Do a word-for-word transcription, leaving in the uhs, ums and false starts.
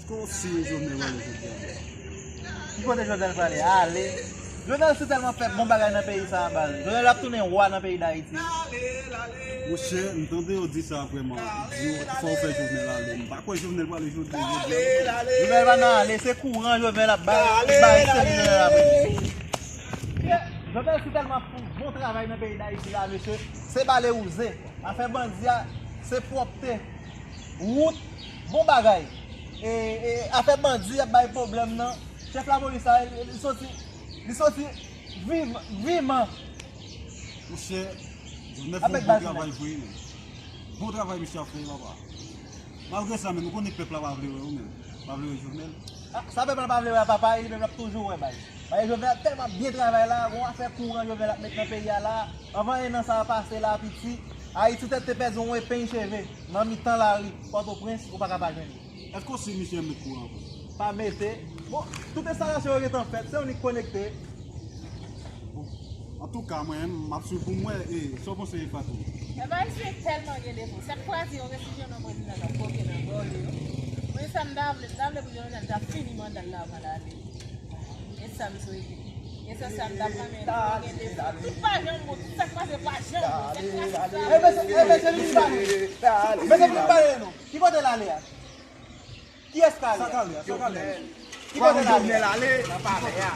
Kòsi Jovenel prale jodi a? Ki kote Jovenel prale? Ale. Jovenel si tèlman fè bon bagay nan peyi sa a, baz. Jovenel ap tounen wa nan peyi Dayiti. Monchè, m tande yo di sa vrèman. Di yo fò yo fè Jovenel ale. M pa kwè Jovenel prale jodi a. Jovenel pa nan ale, se kouran Jovenel ap bay. Bay seri Jovenel ap bay. Jovenel si tèlman fè bon travay nan peyi Dayiti la, mesye. Se bale wouze. Afè bandi a, se pwòpte. Wout, bon bagay. E, e, afè bandi ap bay pwoblèm nan. Chèf lapolis la, li, li soti, li soti viv, vivan. Monchè, Jovenel fè yon bon travay vre, men. Bon travay misye ap fè, papa. Malgre sa, men, nou konnen pèp la pa vle wè ou menm. Pa vle wè Jovenel. Ah, sa pèp la pa vle wè a papa, e li menm l ap toujou wè, baz. Baz, Jovenel tèlman byen travay la, gon afè kouran Jovenel ap met nan peyi a la. Anvan en an sa a pase la, piti, Ayiti tèt te pèdi yon epenn cheve nan mitan lari Pòtoprens, ou pa ka pa jwenn li. Èske w si misye met kouran vre? Pa mete. Bon, tout enstalasyon yo gentan fèt, se yon nik konekte. Bon, antouka, mwen, m ap swiv pou m wè, e, sa w panse, Fatou? E bay, se tèlman gen defo. Sa k pral di yon resizyon nan prezidan k ap koke nan gòl yo. Mwen, sa m ta vle, m ta vle pou Jovenel ta fini manda l la avan l ale. E sa m swete. E se sa m t ap renmen. Tout pa janm bon, tout sa k pase pa janm bon. Sa k pase pa janm bon. Enben se, enben se li ki pale. Enben se li ki pale non. Ki kote l ale a? Kiyès k ale? Sa k ale a? Sa k ale a? Ki kote l ale? Nan palè a.